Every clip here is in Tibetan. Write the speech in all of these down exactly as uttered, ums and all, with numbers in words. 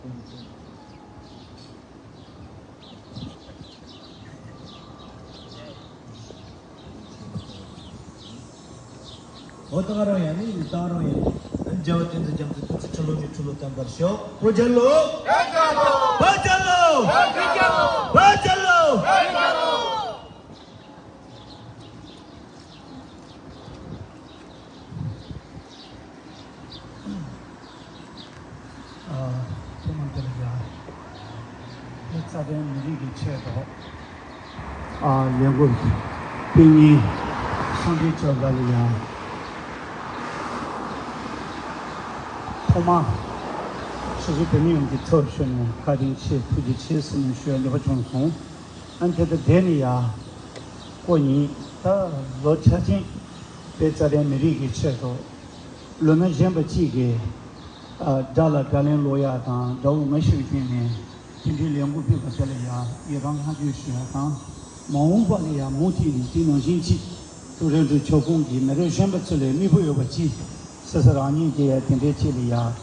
འོ་ད་ག་རང་ཡང་ནི་ད་ག་རང་ཡང་ནི་རྒྱལ་བ་བསྟན་འཛིན་རྒྱ་མཚོ་ཐུགས་སྲས་ཁྲི་ལོ་ནས་ཁྲི་ལོ་བརྟན་པར་ཤོག་བོད་རྒྱལ་ལོ། བོད་རྒྱལ་ལོ། བོད་རྒྱལ་ལོ། ཐུགས་སྣང་དེ་ལ་ཡ། བོད་རྩ་དོན་མི་རིགས་ཀྱི་ཆེད་དུ། ལས་འགུལ་སྤེལ་མཁན་སངས་རྒྱས་ཆོས་དགའ་ལ་ཡ། ཐོག་མ་ཕྱི་སོ་བོད་མི་ཡོངས་ཀྱི་ཚབ་ཞུས་ནས་བཀའ་དྲིན་ཆེ་ཐུགས་རྗེ་ཆེ་ཟེར་ནས་ཞུ་ཡ་འདོད་པ་བྱུང་སོང་། ཨ་ནི་དེ་ལྟར་དེ་ནི་ཡ། ཁོ་ཡིན་ད་ལོ་ཆ་ཅན་བོད་རྩ་དོན་མི་རིགས་ཀྱི་ཆེད་དུ། ལོ་ན་གཞོན་པ་གཅིག་གིས་དགྲ་ལ་དགྲ་ལན་སློག་ཡག་དང་དགྲ་བོ་ངན་ཤེས་ཀྱི་སྟེང་ནས་དེ་འདྲའི་ལས་འགུལ་སྤེལ་བ་དེ་ལ་ཡང་ཡི་རང་བསྔགས་བརྗོད་ཞུ་ཡག་དང་། མ་འོངས་པ་ལ་ཡང་མུ་མཐུད་ནས་དེ་ནང་བཞིན་གཅིག་ཏུ་རེ་འདུན་ཆོག་ཁོང་གིས་མི་རབས་གཞོན་པ་ཚོ་ལ་མིག་དཔེ་ཡོད་པ་གཅིག་ས་ས་རང་ཉིད་ཀྱི་ཡང་དེ་འདྲའི་ཆེད་ལ་ཡང་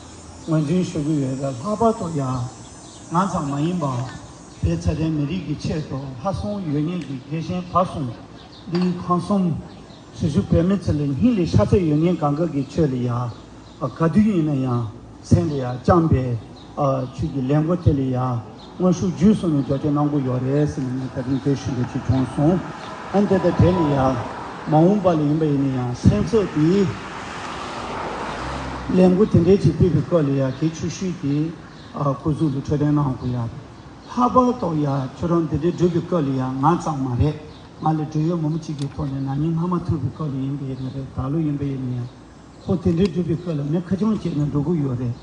ངོས་འཛིན་ཞུ་གི་ཡོད་པས། ལྷག་པར་དུ་ཡང་ང་ཙམ་མ་ཡིན་པར་བོད་ཚ་དན་མི་རིགས་ཀྱི་ཆེད་དུ་ལྷག་བསམ་ཡོད་མཁན་གྱི་དགེ་གཞན་བར་གསུམ་འདིའི་ཁམས་གསུམ། སྲི་ཞུ་བོད་མི་ཚོ་ལ་སྙིང་ལ་ཤ་ཚ་ཡོད་མཁན་གང་ག་གི་ཆོས་ལ་ཡ། ག་དུས་ཡིན་ན་ཡང་སེམས་ལ་ཡ་བཅངས་པའི་ཆོས་ཀྱི་ལས་འགུལ་དེ་ལ་ཡ་དངོས་ཤུགས་བརྒྱུད་གསུམ་ནས་རྒྱབ་སྐྱོར་གནང་གི་ཡོད་རེད་ཟེར་ནས་ངས་ད་རིང་དེ་ཞུ་འདོད་ཅིག་བྱུང་སོང་། ཨ་ནི་དེ་ལྟར་དེ་ལ་ཡ་མ་འོངས་པ་ལ་ཡིན་པ་ཡིན་ན་ཡང་སེམས་ཚོགས་དེའི་ལས་འགུལ་དེ་འདྲའི་ཅིག་སྤེལ་བའི་སྐབས་ལ་ཡ་གལ་ཆེ་ཤོས་དེ་སྐུ་གཟུགས་ལ་འཕྲོད་བསྟེན་གནང་དགོས་ཡ། ལྷག་པར་དུ་ཡ་ཁྱོད་རང་དེ་འདྲའི་སྒྲུབ་པའི་སྐབས་ལ་ཡ་ང་ཙམ་མ་རེད། ང་ལས་འབྲེལ་ཡོད་མང་པོ་ཅིག་གི་ཐོག་ནས་ན་ནིང་སྔ་མ་ཐུག་པའི་སྐབས་ལ་ཡིན་པ་ཡིན་ན་རེད། ད་ལོ་ཡིན་པ་ཡིན་ན་ཡང་ཁོ་དེ་འདྲའི་སྒྲུབ་པའི་སྐབས་ལ་མི་ཁ་རྐྱང་བྱས་ནས་འགྲོ་གི་ཡོད་རེད།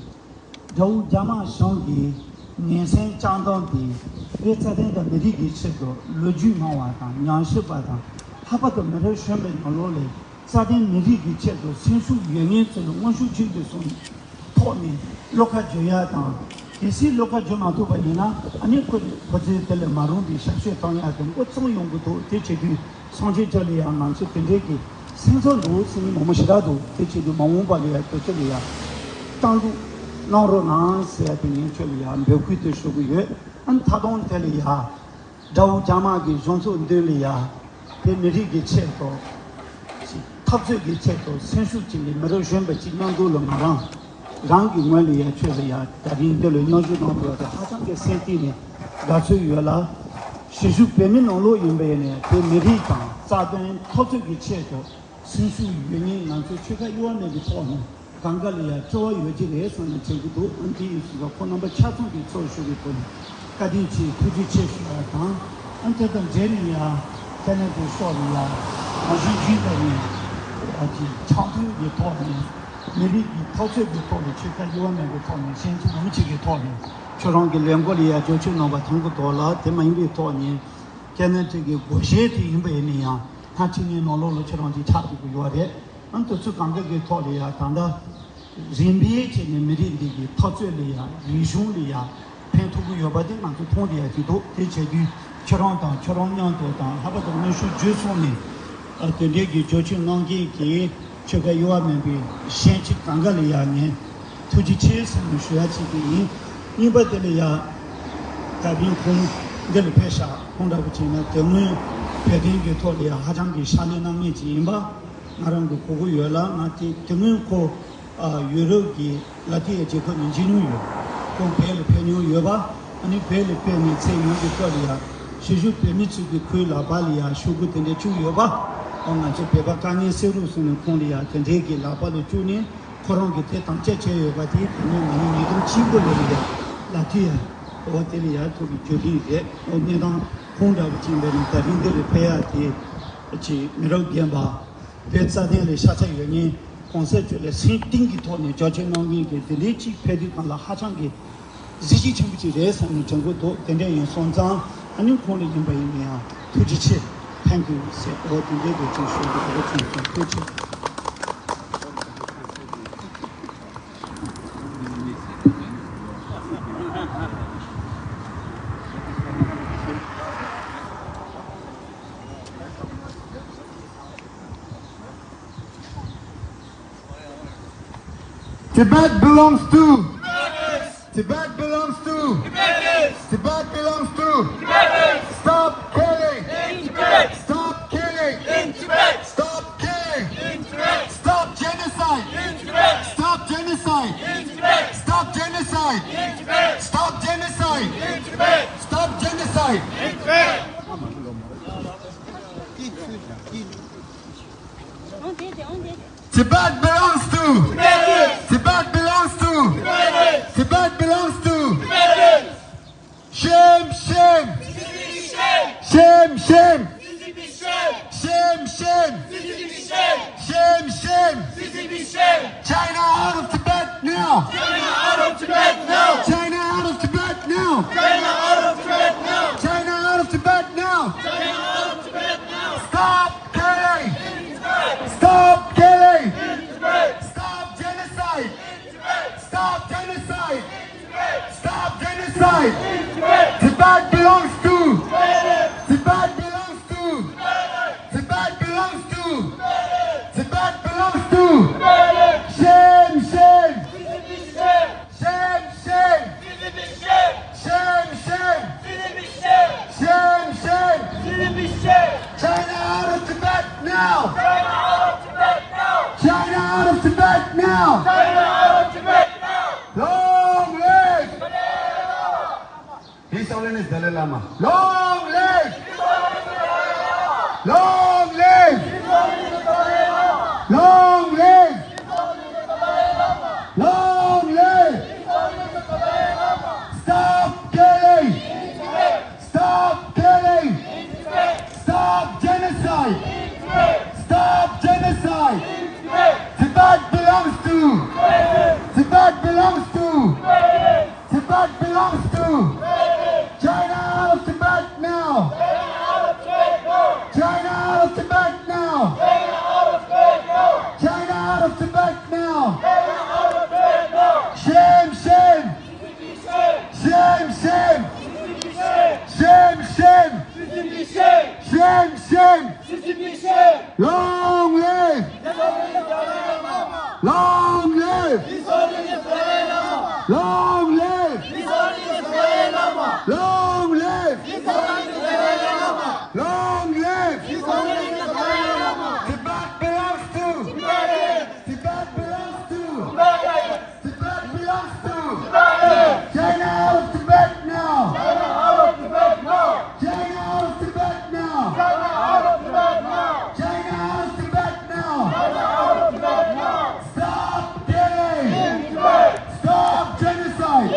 དགྲ་བོ་རྒྱ་དམར་གཞུང་གིས་ངན་སེམས་བཅངས་སྟངས་དེ་བོད་རྩ་དོན་དང་མི་རིགས་ཀྱི་ཆེད་དུ་ལོ་རྒྱུས་ངོམ་པ་དང་ཉམས་ཞིབ་པ་དང་ལྷག་པར་དུ་མི་རབས་གཞོན་པའི་ནང་ལོགས་ལ་རྩ་དོན་མི་རིགས་ཀྱི་ཆེད་དུ་སེམས་ཤུགས་ཡོད་མཁན་ཚོ་ལ་དངོས་ཤུགས་ཆེན་པོས་སོང་། ཐོག་ནས་བློ་ཁ་འཇུ་ཡ་དང་། གལ་སྲིད་བློ་ཁ་འཇུ་མ་ཐུབ་པ་ཡིན་ན་ཨ་ནི་ཁོ་ཁོ་ཚོའི་དེ་ལས་མ་རུང་བའི་ཞབས་ཞུ་གཏོང་ཡ་དེ་མགོ་རྩོམ་ཡོང་གི་འདུག་དེ་བྱེད་དུས་སངས་རྒྱས་ཆོས་ལ་ཡང་ང་ཚོ་དེ་འདྲའི་གི་སེམས་ཚོར་འདུག་སེམས་མང་མང་ཞེ་དྲག་འདུག་དེ་བྱེད་དུས་མ་འོངས་པ་ལ་ཡང་དེ་ཚོ་ལ་ཡང་རྟ་འདུག་གནང་རོགས་གནང་ཟེར་ཡ་དེ་ངས་ཁྱོད་ལ་ཡང་འབོད་སྐུལ་དེ་ཞུ་གི་ཡོད། ཨ་ནི་མཐའ་དོན་དེ་ལ་ཡང་། དགྲ་བོ་རྒྱ་དམར་གྱི་གཞུང་ཚོགས་མདུན་ལ་ཡ། བོད་མི་རིགས་ཀྱི་ཆེད་དུ། འཐབ་རྩོད་ཀྱི་ཆེད་དུ་སེམས་ཤུགས་ཅན་གྱི་མི་རབས་གཞོན་པ་ཅིག་མཉམ་དུ་ལ་ང་རང་རང་གི་ངོས་ལ་ཡ་ཆོས་ལ་ཡ་ད་རིང་འདི་ལ་མཉམ་ཞུགས་གནང་དགོས་པ་དེ་ཧ་ཅང་གི་སེམས་གཏིང་ནས་དགའ་ཚོར་ཡོད་ལ། གཞིས་བཞུགས་བོད་མི་ནང་ལོགས་ཡིན་པ་ཡིན་ནའི་བོད་མི་རིགས་དང་རྩ་དོན་འཐབ་རྩོད་ཀྱི་ཆེད་དུ། སེམས་ཤུགས་ཡོད་མཁན་ང་ཚོའི་ཆོལ་ཁ་དབྱེ་བ་མེད་པའི་ཐོག་ནས་གང་ག་ལ་ཡང་སྤྲོ་བ་ཡོད་ཀྱི་རེད་བསམ་ནས་དྲན་གྱི་འདུག་ཨ་འདི་ཡིན་ཟེར་ཁོ་རྣམ་པ་ཆ་ཚང་གི་ཚོགས་ཞུགས་ཀྱི་ཐོག་ནས་བཀའ་དྲིན་ཆེ་ཐུགས་རྗེ་ཆེ་ཞུ་བ་དང་། ཨ་དེ་དང་འབྲེལ་ནས་ཡང་ཁ་ནས་དེ་ཤོག་ལ་ཡང་མ་གཞི་རྒྱུན་དུ་ནས་ཨ་ཅིག་འཆམ་མཐུན་གྱི་ཐོག་ནས་མི་རིགས་ཀྱི་འཐབ་རྩོད་ཀྱི་ཐོག་ནས་ཆོལ་ཁ་དབྱེ་བ་མེད་པའི་ཐོག་ནས་ཞན་ཆ་མང་ཆེ་གི་ཐོག་ནས་ཁྱོད་རང་གི་ལས་འགུལ་ལ་ཡང་རྒྱབ་སྐྱོར་གནང་བ་མཐོང་གི་འདུག་ལ། དེ་མ་ཡིན་པའི་ཐོག་ནས། ཁེ་ན་ཊི་གི་སྒོ་འབྱེད་དེ་ཡིན་པ་ཡིན་ན་ཡང་སྣ་ཁྲིད་ནས་ནང་ལོགས་ལ་ཁྱེད་རང་ཅིག་ཆགས་ཐུབ་ཀྱི་ཡོད་རེད། ཨ་ནི་དུས་ཚོད་གང་ག་གི་ཐོག་ལ་ཡང་ད་ལྟ་རིམ་པས་བྱས་ནས་མི་རིགས་འདི་གི་འཐབ་རྩོད་ལ་ཡང་རིག་གཞུང་ལ་ཡང་ཕན་ཐོགས་ཀྱི་ཡོད་པ་དེ་ང་ཚོ་མཐོང་བསྡད་ཡ་ཅིག་འདུག་དེ་བྱས་དུས་ཁྱེད་རང་དང་ཁྱེད་རང་མཉམ་དུ་དང་ལྷག་པར་དུ་དངོས་ཤུགས་བརྒྱུད་གསུམ་ནས་ཨ་དེ་འདྲའི་གི་རྒྱབ་སྐྱོར་གནང་མཁན་གྱི་ཆོལ་ཁ་དབྱེ་བ་མེད་པའི་གཞན་ཕྱི་གང་ག་ལ་ཡང་ངས་ཐུགས་རྗེ་ཆེ་ཟེར་ནས་ཞུ་ཡ་ཅིག་དེ་ཡིན། གཉིས་པ་དེ་ལ་ཡ། ད་རིང་ཁོང་འདི་ལ་ཕེབས་ཤག་ཁོང་འདྲ་པོ་བྱས་ན་དེ་སྔོན་བོད་དོན་གྱི་ཐོག་ལ་ཡ་ཧ་ཅང་གི་ཕྱག་ལས་གནང་མཁན་ཅིག་ཡིན་པ་ང་རང་གི་གོ་གི་ཡོད་ལ། ང་དེ་དེ་སྔོན་ཁོ་ཡུ་རོབ་ཀྱི་ལ་ཏི་ཡ་རྒྱལ་ཁབ་ནས་མཇལ་མྱོང་ཡོད། ཁོང་བོད་ལ་ཕེབས་མྱོང་ཡོད་པ། ཨ་ནི་བོད་ལ་ཕེབས་ནས་ཚེ་ཡོངས་ཀྱི་སྐབས་ལ་ཡ་གཞིས་བཞུགས་བོད་མི་ཚོས་ཀྱི་ཁོའི་ལག་པ་ལ་ཡ་ཤོག་གུ་དེ་འདྲ་བཅུག་ཡོད་པ། ཨ་ང་ཚོ་བོད་པ་དཀའ་ངལ་སེལ་རོགས་གསུངས་ནས་ཁོང་ལ་ཡ་དེ་འདྲའི་གི་ལག་པ་ལ་བཅུག་ནས་ཁོ་རང་གི་དེ་དམ་བཅའ་བྱས་ཡོད་པ་དེ་དེ་ནས་ང་ནི་ཉིས་སྟོང་གཅིག་པོ་ལོ་ལ་ཡ་ལ་ཏི་ཡ་འོ་དེ་ལ་ཡ་ཐུག་གི་བརྒྱུད་རིམ་རེད། འོ་གནས་སྟངས་ཁོང་འདྲ་བོ་ཅིག་འདི་ནི་ད་རིང་འདི་ལ་ཕེབས་ཡ་དེ་ཅིག་མི་རབས་རྒན་པ། བོད་རྩ་དོན་ལ་ཤ་ཚ་ཡོད་མཁན་གོང་ས་མཆོག་ལ་སེམས་གཏིང་གི་ཐོག་ནས་རྒྱབ་སྐྱོར་གནང་མཁན་གྱི་དེ་འདྲའི་གཅིག་ཕེབས་དུས་སྒང་ལ་ཧ་ཅང་གི་གཟི་བརྗིད་ཆེན་པོ་ཅིག་རེད་བསམ་ནས་དྲན་གྱི་འདུག་དེ་འདྲ་ཡིན་སོང་ཙང་ཨ་ནི་ཁོང་ལ་ཡིན་པ་ཡིན་ན་ཡང་ཐུགས་རྗེ་ཆེ། Thank you ཟེར་འོ་དེ་འདྲའི་འདོད་ཅིག་ཞུ་རྒྱུ་དེ་འདྲ་བྱུང་སོང་། ཐུགས་རྗེ་ཆེ། Tibet belongs to Tibet belongs Stop genocide! Stop genocide! Tibet belongs to! Tibet belongs to! Tibet belongs to! Shame, shame! Shame, shame! Shame, shame! Shame, shame! China out of Tibet now! China out of Tibet now! China out of Tibet now! China out of Tibet now! China out of Tibet now! China out of Tibet now! Stop killing! Stop killing! Stop genocide! Stop genocide! Stop genocide! Tibet belongs to! Tibet belongs to! Tibet belongs to! Tibet belongs to! Shame, shame! Shame, shame! Shame, shame! Shame, shame! China out of Tibet now! China out of Tibet now! China out of Tibet now! China out of Tibet now! Long live! His Holiness Dalai Lama. Long live! Long live! Long live! Long live! Stop killing! Stop killing! Stop genocide! Stop genocide! Tibet belongs to! Tibet belongs to! Tibet belongs to! China out of Tibet now! China out of Tibet now! China out of Tibet now! Shame, shame! Shame, shame! Shame, shame! Shame, shame! Long live! Long live! Long live! Long live! Long live! Tibet belongs to! Tibet belongs to! Tibet belongs to! China out of Tibet now! China out of Tibet now! China out of Tibet now! China out of Tibet now! Stop killing! Stop genocide!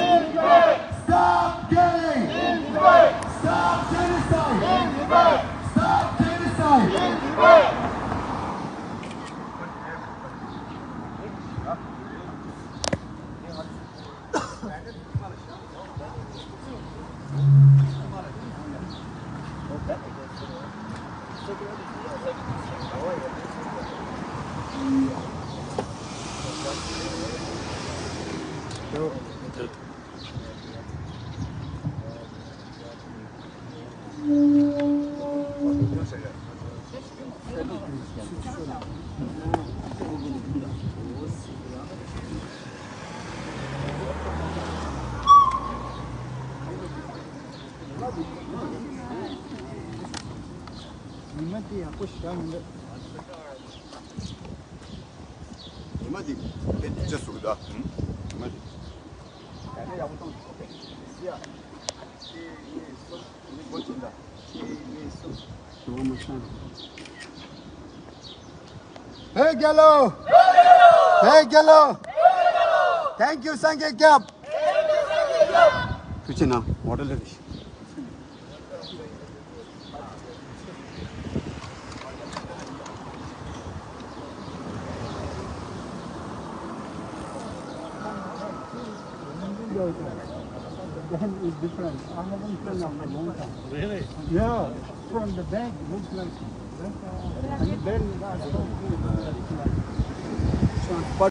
Stop killing! Stop genocide! Stop genocide! ཉི་མ་དེ་ཡག་པོ་ཞེ་དྲག་མི་འདུག་ཉི་མ་དེ་དཔེ་སྡུག་ཅག་བཟོ་གི་འདུག་ཉི་མ་དེ། ད་ནི་ཡག་པོ་གཏོང་ཐུབ་པས། ཡ། Hey, Gello! Hey, Gello! Thank you, Sangye Gyap! ཐུགས་རྗེ་གནང་། མོ་ཊ་སླེབས་རེད། The band is different. I haven't seen after a long time. Really? Yeah, from the back, looks like. And the band is also different.